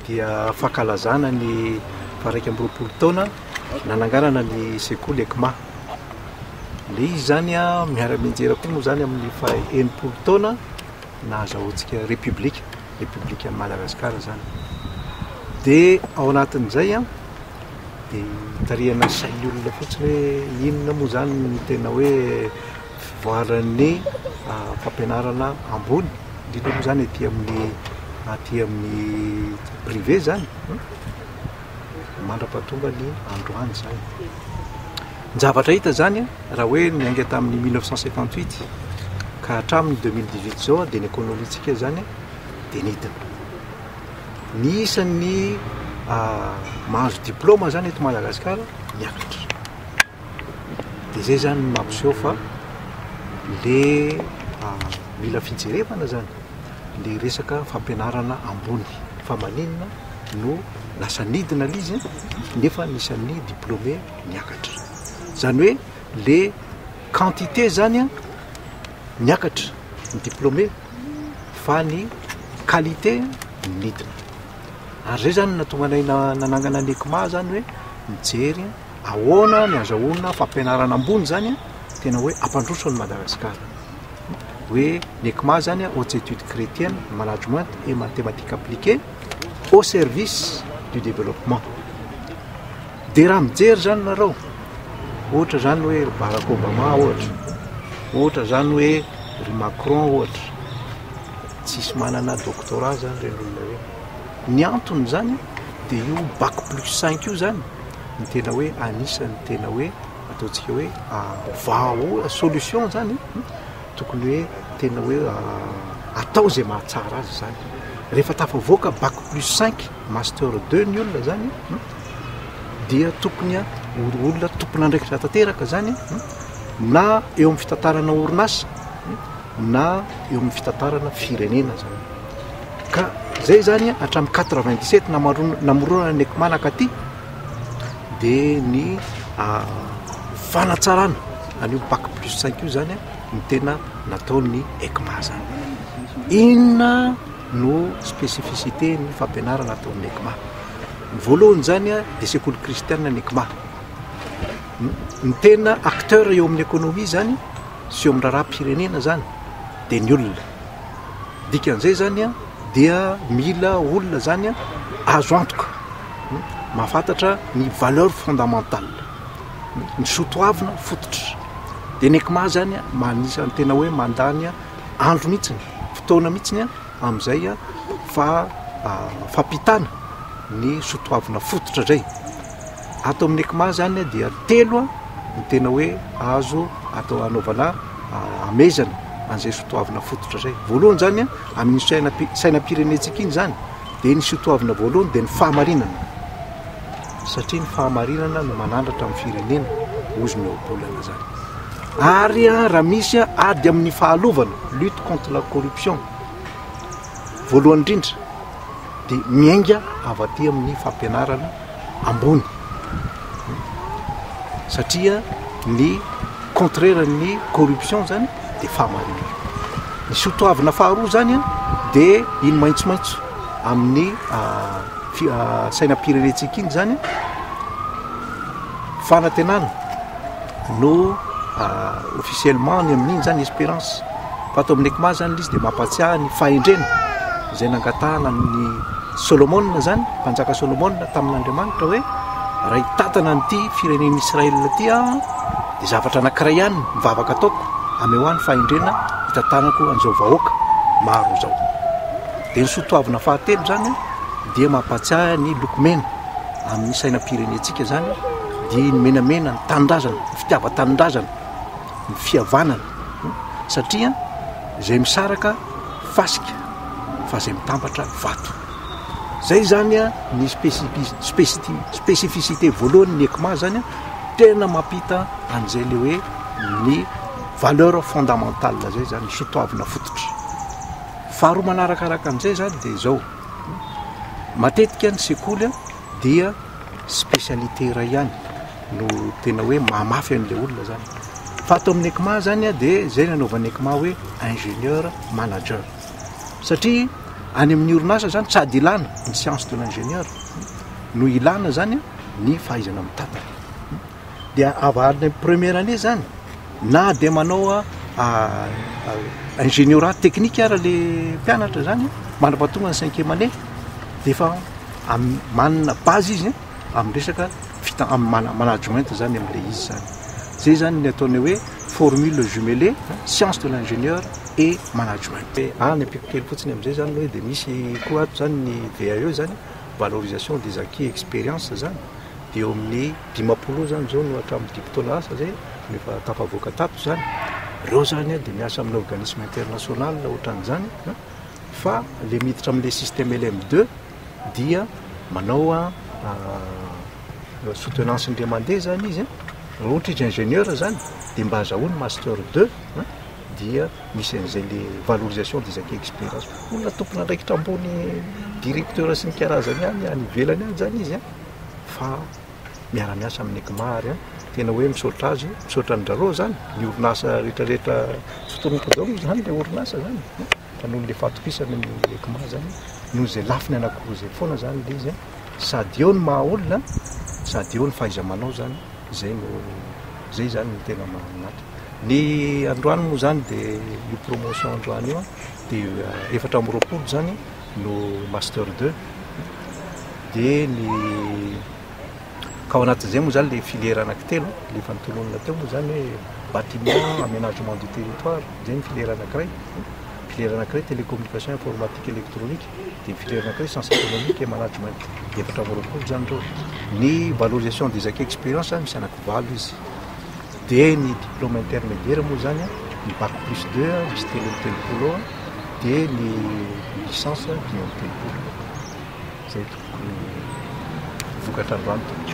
dia fankalazana ny faha-21 taona nananganana ny sekoly ECMA. Ilay izy izany miara-mianjera koa moa izany amin'ny faha-60 taona nahazahoantsika Repoblika, Repoblikan'i Madagasikara izany. Dia ao anatin'izay dia itarihana ny sain'ny olona fotsiny hoe inona moa izany no tena hoe fivoaran'ny fampianarana ambony, indrindra moa izany aty amin'ny aty amin'ny privé izany mandra-pahatonga ny androany izany. Ny zavatra hita izany raha hoe niainga tamin'ny 1958 ka hatramin'ny 2018 izao dia ny ekonomiantsika izany dia nidina. Ny isan'ny mahazo diplaoma izany eto Madagasikara miakatra. Dia izay izany no mampiseho fa le mila fijerevana izany le resaka fampianarana ambony fa maninona no lasa nidina le izy nefa ny isan'ny diplômé niakatra. Izany hoe le quantité izany an niakatra ny diplômé fa ny qualité nidina. Ary izay izany no nahatonga anay nanangana ny ECMA izany hoe mijery ahoana ny azahoana fampianarana ambony izany an, tena hoe hampandroso an'i Madagasikara. Hoe ny ECMA izany an, Hautes Etudes Chrétiennes, Management et Mathématiques Appliquées au service du développement. Dia raha mijery izany nareo, ohatra izany hoe ry Barack Obama ohatra, ohatra izany hoe ry Macron ohatra, tsisy manana doctorat izany ireny olona ireny. Ny antony izany dia io bac plus cinq io izany no tena hoe anisan'ny tena hoe ataontsika hoe vahaolana, solution izany tokony hoe tena hoe atao izay mahatsara azy izany. Rehefa tafavoaka bac plus cinq, master deux ny olona izany dia tokony ho olona tompon'andraikitra tanteraka izany na eo amin'ny fitantarana orinasa na eo amin'ny fitantarana firenena izany. Ka izay izany hatramin'ny 97 namoronana ny ECMA nankaty dia ny fanatsarana an'io bac plus cinq io izany no tena nataon'ny ECMA izany. Inona no spécificité ny fampianarana ataon'ny ECMA? Ny voalohany izany dia sekoly kristianina ny ECMA. Ny tena acteur eo amin'ny économie izany sy eo amin'ny raharaham-pirenena izany dia ny olona. Dikan'izay izany dia mila olona izany azo antoka, mahafantatra ny valeur fondamentale, ny soatoavina fototra. Dia ny ECMA izany anisan'ny tena hoe mandany andro mihitsy, fotoana mihitsy amin'izay fa fampitana ny soatoavina fototra izay. Ato amin'ny ECMA izany dia telo ny tena hoe azo atao anaovana amezana an'izay soatoavina fototra izay. Voalohany izany amin'ny sainam-pirenentsika iny izany dia ny soatoavina voalohany dia ny fahamarinana satria ny fahamarinana no manandratra amin'ny firenena hozy ny ohabolana izany. Ary raha misy ady amin'ny fahalovana, lutte contre la corruption, voalohany indrindra dia miainga avy aty amin'ny fampianarana ambony satria ny contraire ny corruption zany dia fahamarinana. Ny soatoavina faharoa zany dia iny maitsomaitso amin'ny sainam-pirenentsika iny zany fanantenana no officiellement ny amin'iny zany Esperance fa ato amin'ny ECMA zany ilay izy dia mampatsiahy ny fahendrena izay nangatahana ny Solomona zany, mpanjaka Solomona tamin'Andriamanitra hoe raha hitantana an'ity firenen'i Israël ity aho dia zavatra anankiray ihany ny vavaka ataoko, ameo ahy ny fahendrena hitantanako an'izao vahoaka maro izao. Dia ny soatoavina fahatelo zany dia mampatsiahy ny loko mena amin'ny sainam-pirenentsika zany dia ny menamena, ny tanindrazana, ny fitiavan-tanindrazana, ny fihavanana satria izay misaraka fasika fa izay mitambatra vato. Zay zany ny spécificité voalohany ny ECMA zany tena mampita an'izay le hoe ny valeur fondamentale zay zany, ny soatoavina fototra. Faharoa manarakaraka an'izay zany dia izao, matetika ny sekoly dia spécialité iray ihany no tena hoe mahamafy an'ilay olona zany. Fa ato amin'ny ECMA zany dia izay ny anaovan'ny ECMA hoe ingénieur manager. Satria Any amin'ny orinasa zany sady ilana ny science de l'ingénieur no ilana zany ny fahaizana mitantana. Dia avy any première année zany na de manao ingénierat technique ara le mpianatra zany mandra-pahatonga ny cinquième année de efa manana base izy amin'ny resaka fita amin'ny management zany am'le izy zany. Zay zany ny ataony hoe formule jumelée, science de l'ingénieur et management. Any ampiko kely fotsiny am'izay zany hoe de misy koa ato zany ny VAE zany, valorisation des acquis expérience zany, de eo amin'ny 50 zany zao no hatramin'ny 5 taona lasa zay no efa tafavoaka tato zany. Reo zany a de miasa amin'ny organisme international ohatran'izany, fa le miditra am'le système LM2 dia manao a soutenance indray mandeha zany izy a. Raha ohatra izy ingénieur zany de mba azahoany master 2 dia misy an'izay le valorisation des acquis expérience. Olona tompona andraikitra ambony, directeur sy ny karazany any any ivelany any zany izy a, fa miara-miasa amin'ny ECMA ary a tena hoe misaotra azy, misaotra andrareo zany ny orinasa rehetrarehetra. Tsy fotoanako daholo moa zany le orinasa zany fa noho le fahatokisana ny ECMA zany, noho zay lafiny anankiroa zay foana zany le izy a, sady eo ny maha olona sady eo ny fahaiza-manao zany. Zay no zay zany no tena mahafinaritra. Ny androany moa zany de io promotion androany io a de 24 zany no master 2, de ny ka ao anatin'izay moa zany le filière anankitelo le efa nitolonina teo moa zany hoe bâtiment, aménagement du territoire zay ny filière anankiray, filière anankiray télécommunication, informatique, électronique, de filière anankiray science économique et management. De 24 zany reo. Ny valorisation des acquis expérience zany misy anankivalo izy, de ny diplôme intermédiaire moa zany ny bac plus 2 misy 33 ao, de ny licence 35. Zay tokony vokatra androany.